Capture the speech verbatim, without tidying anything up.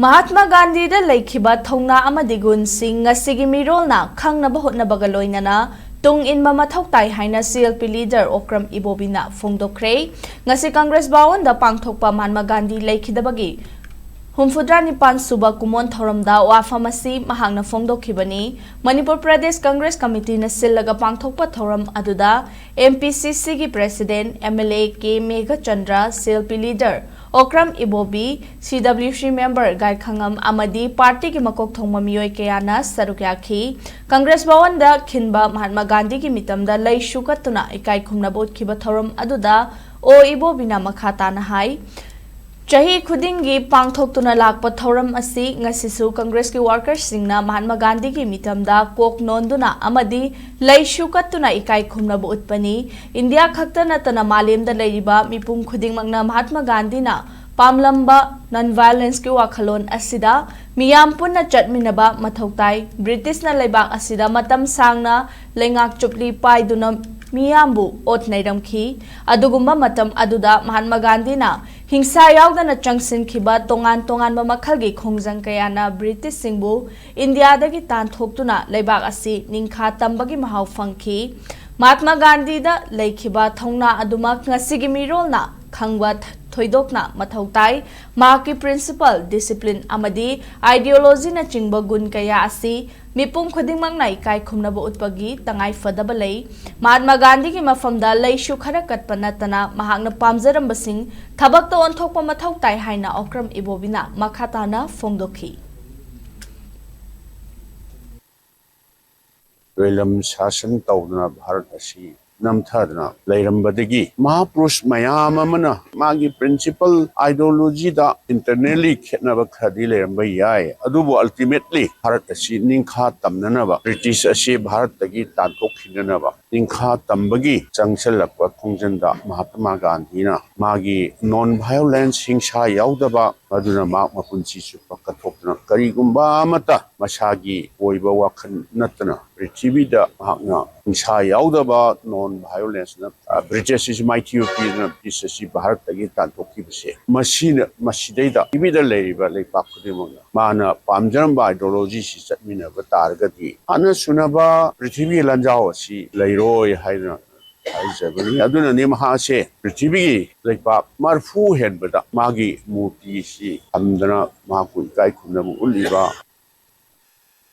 ꯃꯍꯥꯠꯃꯥ ꯒꯥꯟꯙꯤꯗ ꯂꯩꯈꯤꯕ ꯊꯧꯅꯥ ꯑꯃꯗꯤ ꯒꯨꯟꯁꯤꯡ ꯉꯁꯤꯒꯤ ꯃꯤꯔꯣꯜꯅ ꯈꯪꯅꯕ ꯍꯣꯠꯅꯕꯒ ꯂꯣꯏꯅꯅ ꯇꯨꯡ ꯏꯟꯕ ꯃꯊꯧ ꯇꯥꯏ ꯍꯥꯏꯅ C L P leader Okram ꯏꯕꯣꯕꯤꯅ ꯐꯣꯡꯗꯣꯛꯈ꯭ꯔꯦ꯫ ꯉꯁꯤ ꯀꯪꯒ꯭ꯔꯦꯁ ꯚꯋꯟꯗ ꯄꯥꯡꯊꯣꯛꯄ ꯃꯍꯥꯠꯃꯥ ꯒꯥꯟꯙꯤ ꯂꯩꯈꯤꯗꯕꯒꯤ ꯍꯨꯝꯐꯨꯇꯔꯥ ꯅꯤꯄꯥꯟ ꯁꯨꯕ ꯀꯨꯃꯣꯟ ꯊꯧꯔꯝꯗ ꯋꯥꯐꯝ ꯑꯁꯤ ꯃꯍꯥꯛꯅ ꯐꯣꯡꯗꯣꯛꯈꯤꯕꯅꯤ꯫ ꯃꯅꯤꯄꯨꯔ ꯄ꯭ꯔꯗꯦꯁ ꯀꯪꯒ꯭ꯔꯦꯁ ꯀꯃꯤꯇꯤꯅ ꯁꯤꯜꯂꯒ ꯄꯥꯡꯊꯣꯛꯄ ꯊꯧꯔꯝ ꯑꯗꯨꯗ M P C C ꯒꯤ president, M L A K Meghachandra, C L P leader Okram Ibobi, C W C member ꯒꯥꯏꯈꯉꯝ ꯑꯃꯗꯤ ꯄꯥꯔꯇꯤꯒꯤ ꯃꯀꯣꯛ ꯊꯣꯡꯕ ꯃꯤꯑꯣꯏ ꯀꯌꯥꯅ ꯁꯔꯨꯛ ꯌꯥꯈꯤ꯫ ꯀꯪꯒ꯭ꯔꯦꯁ ꯚꯋꯟꯗ ꯈꯤꯟꯕ ꯃꯍꯥꯠꯃꯥ ꯒꯥꯟꯙꯤꯒꯤ ꯃꯤꯇꯝꯗ ꯂꯩ ꯁꯨꯀꯠꯇꯨꯅ ꯏꯀꯥꯏ ꯈꯨꯝꯅꯕ ꯎꯠꯈꯤꯕ ꯊꯧꯔꯝ ꯑꯗꯨꯗ ꯑꯣ ꯏꯕꯣꯕꯤꯅ ꯃꯈꯥ ꯇꯥꯅ ꯍꯥꯏ, ꯆꯍꯤ ꯈꯨꯗꯤꯡꯒꯤ ꯄꯥꯡꯊꯣꯛꯇꯨꯅ ꯂꯥꯛꯄ ꯊꯧꯔꯝ ꯑꯁꯤ ꯉꯁꯤꯁꯨ ꯀꯪꯒ꯭ꯔꯦꯁꯀꯤ workersꯁꯤꯡꯅ ꯃꯍꯥꯠꯃꯥ ꯒꯥꯟꯙꯤꯒꯤ ꯃꯤꯇꯝꯗ ꯀꯣꯛ ꯅꯣꯟꯗꯨꯅ ꯑꯃꯗꯤ ꯂꯩ ꯁꯨꯀꯠꯇꯨꯅ ꯏꯀꯥꯏ ꯈꯨꯝꯅꯕ ꯎꯠꯄꯅꯤ꯫ ꯏꯟꯗꯤꯌꯥ ꯈꯛꯇ ꯅꯠꯇꯅ ꯃꯥꯂꯦꯝꯗ ꯂꯩꯔꯤꯕ ꯃꯤꯄꯨꯝ ꯈꯨꯗꯤꯡꯃꯛꯅ ꯃꯍꯥꯠꯃꯥ ꯒꯥꯟꯙꯤꯅ ꯄꯥꯝꯂꯝꯕ non-violenceꯀꯤ ꯋꯥꯈꯜꯂꯣꯟ ꯑꯁꯤꯗ ꯃꯤꯌꯥꯝ ꯄꯨꯟꯅ ꯆꯠꯃꯤꯟꯅꯕ ꯃꯊꯧ ꯇꯥꯏ꯫ ꯕ꯭ꯔꯤꯇꯤꯁꯅ ꯂꯩꯕꯥꯛ ꯑꯁꯤꯗ ꯃꯇꯝ ꯁꯥꯡꯅ ꯂꯩꯉꯥꯛ ꯆꯨꯞꯂꯤ ꯄꯥꯏꯗꯨꯅ ꯃꯤꯌꯥꯝꯕꯨ ꯑꯣꯠ ꯅꯩꯔꯝꯈꯤ꯫ ꯑꯗꯨꯒꯨꯝꯕ ꯃꯇꯝ ꯑꯗꯨꯗ ꯃꯍꯥꯠꯃꯥ ꯒꯥꯟꯙꯤꯅ ꯍꯤꯡꯁꯥ ꯌꯥꯎꯗꯅ ꯆꯪꯁꯤꯟꯈꯤꯕ ꯇꯣꯉꯥꯟ ꯇꯣꯉꯥꯟꯕ ꯃꯈꯜꯒꯤ ꯈꯣꯡꯖꯪ ꯀꯌꯥꯅ ꯕ꯭ꯔꯤꯇꯤꯁꯁꯤꯡꯕꯨ ꯏꯟꯗꯤꯌꯥꯗꯒꯤ ꯇꯥꯟꯊꯣꯛꯇꯨꯅ ꯂꯩꯕꯥꯛ ꯑꯁꯤ ꯅꯤꯡꯈꯥ ꯇꯝꯕꯒꯤ ꯃꯍꯥꯎ ꯐꯪꯈꯤ꯫ ꯃꯍꯥꯠꯃꯥ ꯒꯥꯟꯙꯤꯗ ꯂꯩꯈꯤꯕ ꯊꯧꯅꯥ ꯑꯗꯨꯃꯛ ꯉꯁꯤꯒꯤ ꯃꯤꯔꯣꯜꯅ ꯈꯪꯕ ꯊꯣꯏꯗꯣꯛꯅ ꯃꯊꯧ ꯇꯥꯏ꯫ ꯃꯍꯥꯛꯀꯤ principle, discipline ꯑꯃꯗꯤ ideologyꯅꯆꯤꯡꯕ ꯒꯨꯟ ꯀꯌꯥ ꯑꯁꯤ ꯃꯤꯄꯨꯝ ꯈꯨꯗꯤꯡꯃꯛꯅ ꯏꯀꯥꯏ ꯈꯨꯝꯅꯕ ꯎꯠꯄꯒꯤ ꯇꯉꯥꯏ ꯐꯗꯕ ꯂꯩ꯫ ꯃꯍꯥꯠꯃꯥ ꯒꯥꯟꯙꯤꯒꯤ ꯃꯐꯝꯗ ꯂꯩꯁꯨ ꯈꯔ ꯀꯠꯄ ꯅꯠꯇꯅ ꯃꯍꯥꯛꯅ ꯄꯥꯝꯖꯔꯝꯕꯁꯤꯡ ꯊꯕꯛꯇ ꯑꯣꯟꯊꯣꯛꯄ ꯃꯊꯧ ꯇꯥꯏ ꯍꯥꯏꯅ ꯑꯣꯀ꯭ꯔꯝ ꯏꯕꯣꯕꯤꯅ ꯃꯈꯥ ꯇꯥꯅ ꯐꯣꯡꯗꯣꯛꯈꯤ꯫ ꯂꯣꯏꯂꯝ ꯁꯥꯁꯟ ꯇꯧꯗꯨꯅ ꯚꯥꯔꯠ ꯑꯁꯤ ꯅꯝꯊꯗꯨꯅ ꯂꯩꯔꯝꯕꯗꯒꯤ ꯃꯍꯥꯄꯨꯔꯨꯁ ꯃꯌꯥꯝ ꯑꯃꯅ ꯃꯥꯒꯤ principle, ideologyꯗ internally ꯈꯦꯠꯅꯕ ꯈꯔꯗꯤ ꯂꯩꯔꯝꯕ ꯌꯥꯏ, ꯑꯗꯨꯕꯨ ultimately ꯚꯥꯔꯠ ꯑꯁꯤ ꯅꯤꯡꯈꯥ ꯇꯝꯅꯅꯕ, ꯕ꯭ꯔꯤꯇꯤꯁ ꯑꯁꯤ ꯚꯥꯔꯠꯇꯒꯤ ꯇꯥꯟꯊꯣꯛꯈꯤꯅꯅꯕ ꯅꯤꯡꯈꯥ ꯇꯝꯕꯒꯤ ꯆꯪꯁꯤꯜꯂꯛꯄ ꯈꯣꯡꯖꯪꯗ ꯃꯍꯥꯠꯃꯥ ꯒꯥꯟꯙꯤꯅ ꯃꯥꯒꯤ non-violence, ꯍꯤꯡꯁꯥ ꯌꯥꯎꯗꯕ, ꯃꯗꯨꯅ ꯃꯍꯥꯛ ꯃꯄꯨꯟꯁꯤ ꯆꯨꯞꯄ ꯀꯠꯊꯣꯛꯇꯨꯅ ꯀꯔꯤꯒꯨꯝꯕ ꯑꯃꯠꯇ ꯃꯁꯥꯒꯤ ꯑꯣꯏꯕ ꯋꯥꯈꯜ ꯅꯠꯇꯅ ꯄ꯭ꯔꯤꯊꯤꯕꯤꯗ ꯃꯍꯥꯛꯅ ꯍꯤꯡꯁꯥ ꯌꯥꯎꯗꯕ, non violence ꯅ, ꯑ, British ꯑꯁꯤ ꯃꯥꯏꯊꯤꯕ ꯄꯤꯗꯨꯅ British ꯑꯁꯤ ꯚꯥꯔꯠꯇꯒꯤ ꯇꯥꯟꯊꯣꯛꯈꯤꯕꯁꯦ, ꯃꯁꯤꯅ, ꯃꯁꯤꯗꯩꯗ ꯄ꯭ꯔꯤꯊꯤꯕꯤꯗ ꯂꯩꯔꯤꯕ ꯂꯩꯄꯥꯛ ꯈꯨꯗꯤꯡꯃꯛꯅ ꯃꯥꯅ ꯄꯥꯝꯖꯔꯝꯕ ideology ꯁꯤ ꯆꯠꯃꯤꯟꯅꯕ ꯇꯥꯔꯒꯗꯤ, ꯍꯥꯟꯅ ꯁꯨꯅꯕ ꯄ꯭ꯔꯤꯊꯤꯕꯤꯒꯤ ꯂꯥꯟꯖꯥꯎ ꯑꯁꯤ ꯂꯩꯔꯣꯏ ꯍꯥꯏꯅ ꯍꯥꯏꯖꯕꯅꯤ꯫ ꯑꯗꯨꯅꯅꯤ ꯃꯍꯥꯛꯁꯦ ꯄ꯭ꯔꯤꯊꯤꯕꯤꯒꯤ ꯂꯩꯄꯥꯛ ꯃꯔꯐꯨ ꯍꯦꯟꯕꯗ ꯃꯥꯒꯤ ꯃꯨꯔꯇꯤꯁꯤ ꯊꯝꯗꯅ ꯃꯍꯥꯛꯄꯨ ꯏꯀꯥꯏ ꯈꯨꯝꯅꯕ ꯎꯠꯂꯤꯕ